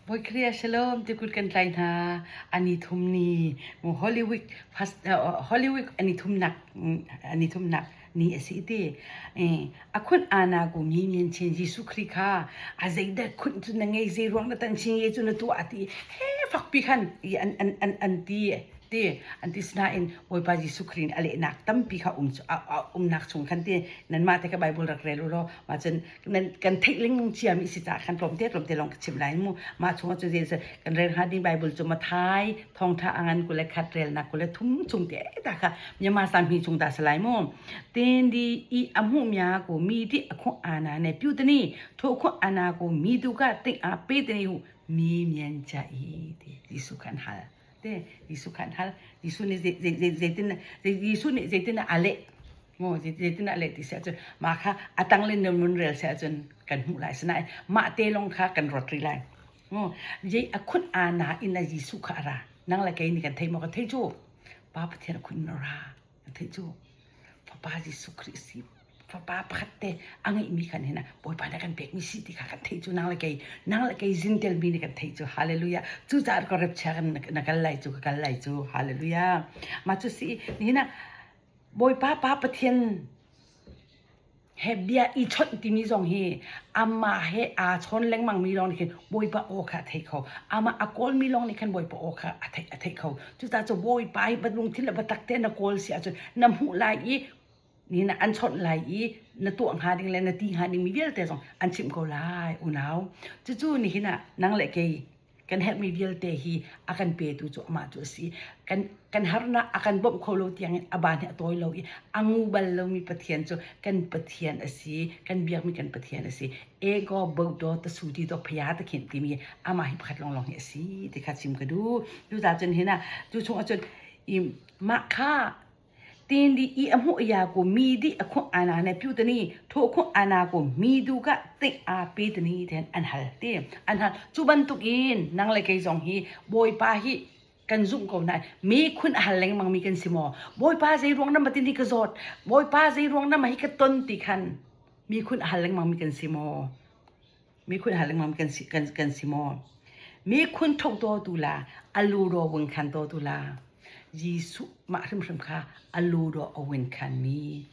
Bawi Khrih Shalom ti kut kan tlai hna. Ani thum ni Holy Week first Holy Week ani thumnak ani thumnak ni a si ti. A khun ana ku mi nien chin Jesuh Khrih kha a zeidah khun cu na ngei zei ruang na tan chin ye cu na tuah ti he fakpi khan an an an an ti ti an ti sinain Bawipa Jesuh Khrih nih a lehnak tampi kha um umnak chung khan ti nanmah te ka Bible rak rel u law mah cun nan kan theih lengmang ciami si caah khan tlawmte tlawmte lawng ka chim lai mu mah chungah cun zei kan rel hnga ding Bible cu Mathai thawngtha a ngan 21 relnak 23 chung te ta kha Myanmar sami chung ta salai mu ten di i a hmuh mya ko mi di a khuang ana ne pyu tani tho khuang ana ko mi tu ka ting a pe tani hu mi mian cha i ti Jesuh khan hal te Jesuh khan hal Jesuh nih zeitin Jesuh nih zeitin a leh Maw zeitin ah leh ti si ahcun mah kha a tang le nun rel si ahcun kan hmuh lai sinain mah te lawng kha kan ruat rih lai. Maw zei a khun aa in a Jesuh kha a ra. Nang le kei nih kan thei maw kan thei cu. Pa Pathian a khun in a ra. Kan thei cu. Fapa Jesuh Khrih si. Fapa pakhat te a ngeihmi khan hin Bawipa nih a kan pekmi si ti kha kan theih cu nang le kei nang le kei zintel mi nih kan theih cu hallelujah cucaah ka rep chia kan na kal lai cu ka kal lai cu hallelujah mah cu si nihin ah Bawipa Pa Pathian he bia i chawnh timi zong hi amah he aa chawn lengmangmi lawng nih khin Bawipa aw kha a thei kho. Amah a kawlmi lawng nih khan Bawipa aw kha a theih a theih kho. Cucaah cu Bawipa hi lungthin le biatak tein na kawl si ahcun na hmuh lai i ni na an chawnh lai i na tuah hnga ding le na ti hnga dingmi vialte zong an chimh ko lai unau. Cucu nihin ah nang le kei kan herhmi vialte hi a kan petu cu amah cu a si. Kan, kan harnak a kan bawmh kho lo tiangin a ban hi a tawi lo i a ngu bal lomi Pathian cu kan Pathian a si. Kan biakmi kan Pathian a si. Ego bodo ta su ti do phaya ta khin timi amah hi pakhat lawnglawng hi a si ti kha chim ka duh. Cucaah cun hin ah cu chung ahcun i mah kha Tin di i a hmuh ya ko mi di a khuh ana ne pyu tani tho khuh ana ko mi du ka te a pe tani ten an hal ti an hal cu bantuk in nang le kei zong hi bawipa hi kan zumh ko na mi khun a hal lengmang mi kan si maw bawipa zei ruang na matin hi ka zawt bawipa zei ruang na ma hi ka ton ti khan mi khun a hal lengmang mi kan si maw Mikhun hal lengmang kan si kan kan si maw? Mikhun thok to tu la alu ro wing khan to tu la Jesuh mah hrimhrim kha alu ro a win khan mi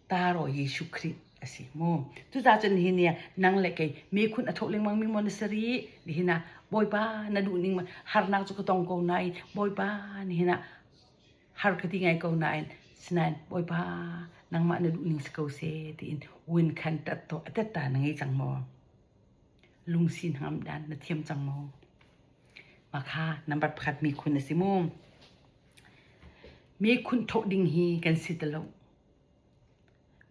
taro Jesuh Khrih a si mu. Cucaah cun hi ni nang le kei mikhun a thok lengmang mi maw na si rih? Nihin ah Bawipa na duh ning harnak cu ka tong ko nain Bawipa nihin ah har ka ti ngai ko nain sinain Bawipa nangmah na duhning si ko seh tiin win khan tat to a tet ta na ngei cang maw lungsi hngam dan na thiam cang maw mah kha number pakhat mi khun a si mu mi khun thoh ding hi kan si ti lo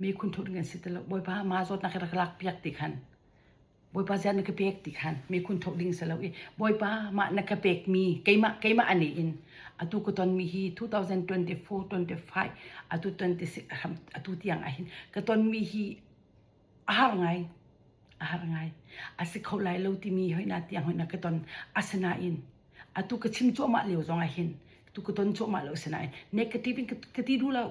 mi khun thoh ding kan si ti lo Bawipa ma zawtnak hi rak lak piak ti khan Bawipa ziah na ka pek ti khan mikhun thok ding si lo i Bawipa mah na ka pekmi keimah keimah ani in atu ka tonmi hi 2024 25 atu 26 atu tiang ah hin ka tonmi hi a har ngai a har ngai a si kho lai lo timi hoina tiang hoina ka ton asinain atu ka chim cuahmah lio zong ah hin tu ka ton cuahmah lo sinain negative in ka ti duh lo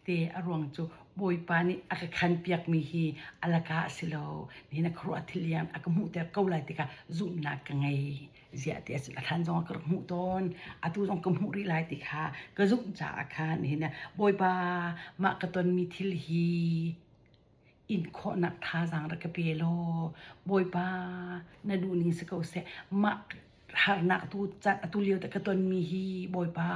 te a ruang cu Bawipa nih a ka khanpiakmi hi a laka a si lo. Nihin a khuaruah thil liam a ka hmuhter ko lai tikah zumhnak ka ngei. Ziah ti ahcun a hlan zong ah ka rak hmuh tawn. Atu zong ka hmuh rih lai ti kha ka zumh caah khan nihin ah Bawipa mah ka tonmi thil hi in khawhnak thazaang rak ka pe law Bawipa na duhning si ko seh mah harnak tu caan atu lio te ka tonmi hi Bawipa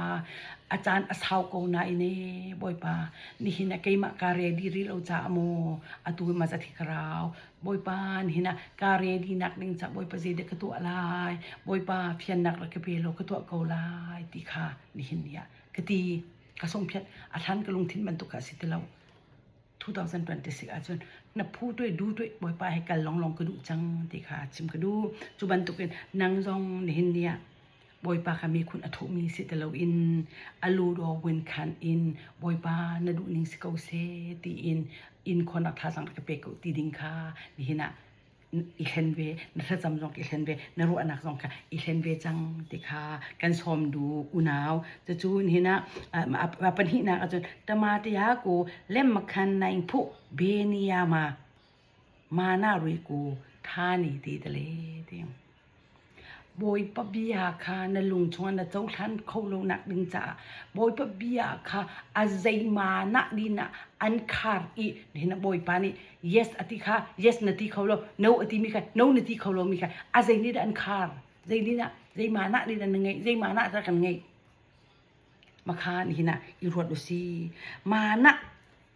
a caan a sau ko nain ee Bawipa nihin ah keimah ka ready rih lo caah maw atu ma zathi ka rau Bawipa nihin ah ka ready nak ding ca Bawipa zeidah ka tuah lai Bawipa fiannak rak ka pe law ka tuah ko lai ti kha nihin ni ah ka ti ka songphiat a thlan ka lungthin bantuk kha a si ti lo 2026 ahcun na phu tuai du tuai bawipa he kal longlong ka duh cang ti kha chim ka duh cu bantukin nang zong nihin ni ah bawipa kha mikhun a thawhmi si ti loin alu do win khan in bawipa na duh ning si ko seh tiin in khawnak thazaang ka pe ko ti ding kha nihin ah i thlen ve na thlacam zong i thlen ve na ruahnak zong kha i thlen ve cang ti kha kan sawm duh unau cucu nihin ah pahnihnak ahcun tamatea ku lem khan naing phu benia ma mana rui ku Tha ni ti tale ti. Bawipa bia kha na lung chungah na cohlan kho lonak ding caah Bawipa bia kha a zeimanah dinah an khar i nihin ah Bawipa nih yes a ti kha yes na ti kho lo, no a timi kha no na ti kho lomi kha a zei nih dah an khar? Zei nih dah zeimanah nih dah na ngeih? Zeimanah dah kan ngeih? Makha nihin ah i ruat u si. Manah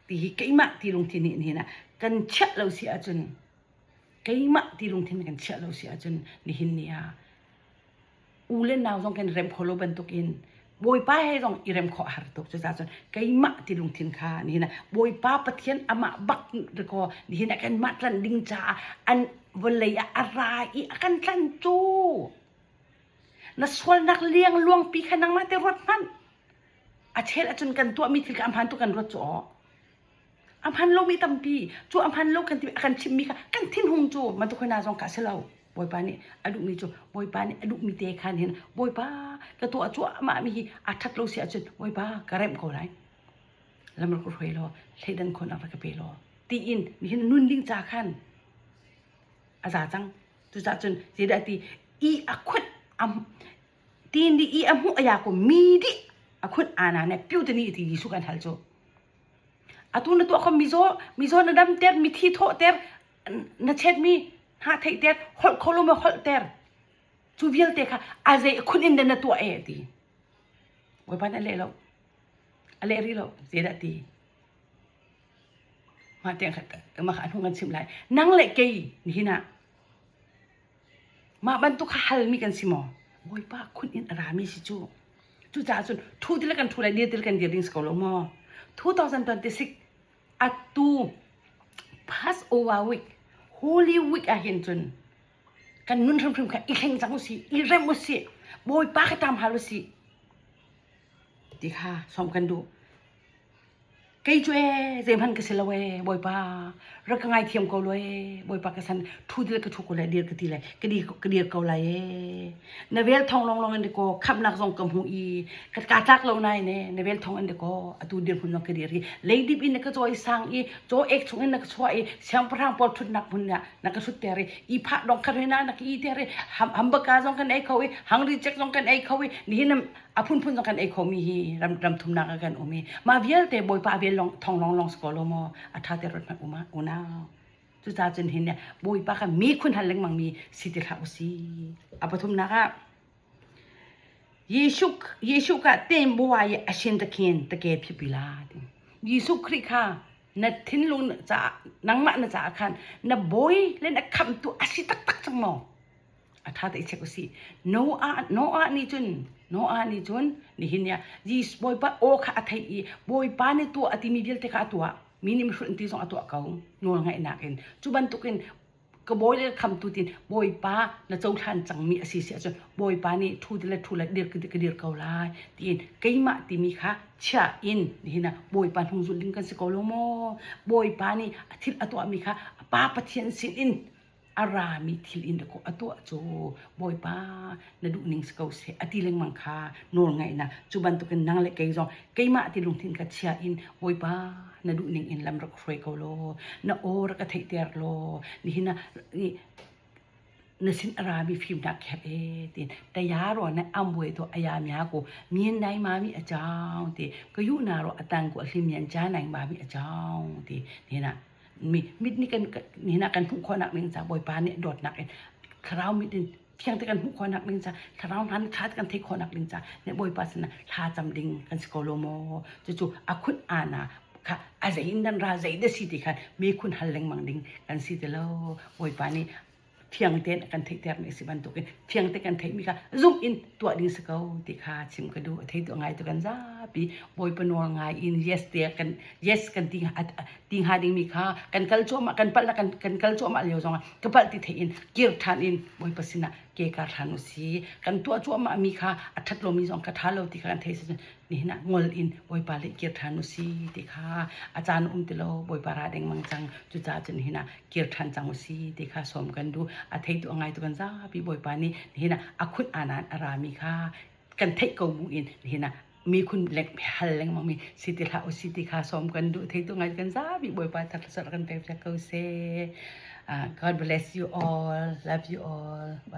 ti hi keimah ti lungthin nih nihin ah kan chiah lo si ahcun keimah ti lungthin kan chiah lo si ahcun nihin ni ah u le nau zong kan rem kho lo bantukin Bawipa he zong i rem khawh a har tuk. Cucaah cun keimah ti lungthin kha nihin ah Bawipa Pathian amah bak rikaw nihin ah kanmah tlanh ding caah an vawlei ah a ra i a kan tlanh cu. Na sualnak liang luangpi kha nangmah te ruat hmanh. A chel ahcun kan tuahmi thil kha a hmaan tu kan ruat cu aw. A hman lomi tampi cu a hman lo kan ti a kan chimmi kha kan thinhung cu bantuk hoi na zong kha a si lo. Bawipa nih a duhmi cu Bawipa nih a duhmi te khan hin Bawipa ka tuah cuahmah mi hi a ṭhat lo si ahcun Bawipa ka remh ko lai. Lam rak ka hruai law thleidan khawhnak rak ka pe law tiin nihin nun ding ca khan a za cang. Cucaah cun zeidah ti i a khut am tin di i a hmuh a ya ko mi dih a khut ana ne piu te ni ti Jesuh kan hal cu. Atu na tuah kho mizaw mizaw na damter mithi thawhter na chetmi hna theihter holh kho lo ma holhter cu vialte kha a zei khun in na tuah e ti Bawipa nih a leh lo a leh rih lo zeidah ti mah tiang kha mah kha a hnu kan chimh lai nang le kei nihin ah Mah bantuk kha halmi kan si maw? Bawipa khun in a rami si cu. Cucaah cun thu ti le kan thu lai, dir ti le kan dir ding si ko lo maw? 2026 atu Passover week, Holy Week ah hin cun kan nun hrimhrim kha i thleng cang usih, i rem usih, Bawipa kha ṭam hal usih ti kha sawm kan duh. Kei cu ee zeihmanh ka si lo ee Bawipa rak ka ngaithiam ko law ee Bawipa ka san ṭhu dil ka ṭhu ko lai dir ka ti lai ka dir ka dir ko lai ee na vel thong lawnglawng in dikaw khamhnak zong ka hmu i ka kaa tlak lo nain ee na vel thong in dikaw atu dirhmun zong ka dir hi leidip in na ka cawi sang i caw ek chung in na ka chuah i siangpahrang pawl ṭhutnak hmun ah na ka ṭhutter i i phah dong khat hoi na na ka i ter i hambaka zong kan ei kho i hangri cek zong kan ei kho i nihin a phunphun zong kan ei khomi hi ram ram thumnak ah kan um i mah vialte bawipa vel long thong long long ko lo maw a tha te rot hmanh uma unau cucaah cun hin bawipa kha mi khun hal lengmang mi si ti hlah usi a pathumnak ah Jesuh Jesuh ka tem buai a shin takhin take phipila ti Jesuh Khrih kha na thinlung ca nangmah na caah khan na bawi le na khamtu a si taktak cang maw A ṭha te i check usih. Noah, Noah nih cun, Noah nih cun nihin ni ah Jesuh Bawipa aw kha a theih i Bawipa nih tuah a timi vialte kha a tuah. Mi nih mihrut an ti zong a tuah ko. Nawlngaihnak in. Cu bantukin ka bawi le ka khamtu tin Bawipa na cohlan cangmi a si si ahcun Bawipa nih ṭhu ti le ṭhu le dir ka dir ko lai tiin keimah timi kha chia in nihin ah Bawipa hnung zulh ding kan si ko lo maw? Bawipa nih a thil a tuahmi kha a Pa Pathian sin in a rami thil in dakaw a tuah cu Bawipa na duhning si ko seh a ti lengmang kha nawlngaihnak cu bantukin nang le kei zong keimah ti lungthin kha chia in Bawipa na duhning in lam rak hruai ko law na aw rak ka theihter law nihin ah na sin a rami fimnak khep e tin taya ro na amwe to aya mya ko mien nai ma mi a chaung ti ka yu na ro atang ko hlim yan cha nai ma mi a chaung ti ni na mi mit nih kan nihin ah kan hmuh khawhnak ding ca Bawipa nih dawtnak in thlarau mit in thiang te kan hmuh khawhnak ding ca thlarau hna nih ṭha te kan theih khawhnak ding ca nih Bawipa sinah thla cam ding kan si ko lo maw cucu a khun ana kha a zei in dan ra zei da si ti khan mi khun hal lengmang ding kan si ti lo Bawipa nih thiang tein a kan theihtermi a si bantukin thiang te kan theihmi kha zumh in tuah ding si ko ti kha chim ka duh a thei tu ngai tu kan zapi bawipa nawl ngai in yes te kan yes kan ti ti hnga dingmi kha kan kal cuahmah kan palh kan kan kal cuahmah lio zongah ka palh ti theih in kir ṭhan in bawipa sinah ke ka hlan u si kan tuah cuahmah mi kha a ṭhat lomi zong ka ṭha lo ti kha kan thei si nihin ah ngol in Bawipa le kir ṭhan u si ti kha a caan um ti lo Bawipa ra dengmang cang cucaah cun nihin ah kir ṭhan cang u si ti kha sawm kan duh a theitu a ngaitu kan zapi Bawipa nih nihin ah a khun anan a rami kha kan theih ko bu in nihin ah mi khun leng hal lengmang mi si ti hlah u si ti kha sawm kan duh theitu ngai kan zapi Bawipa thar kan pek piak ko seh. God bless you all. Love you all.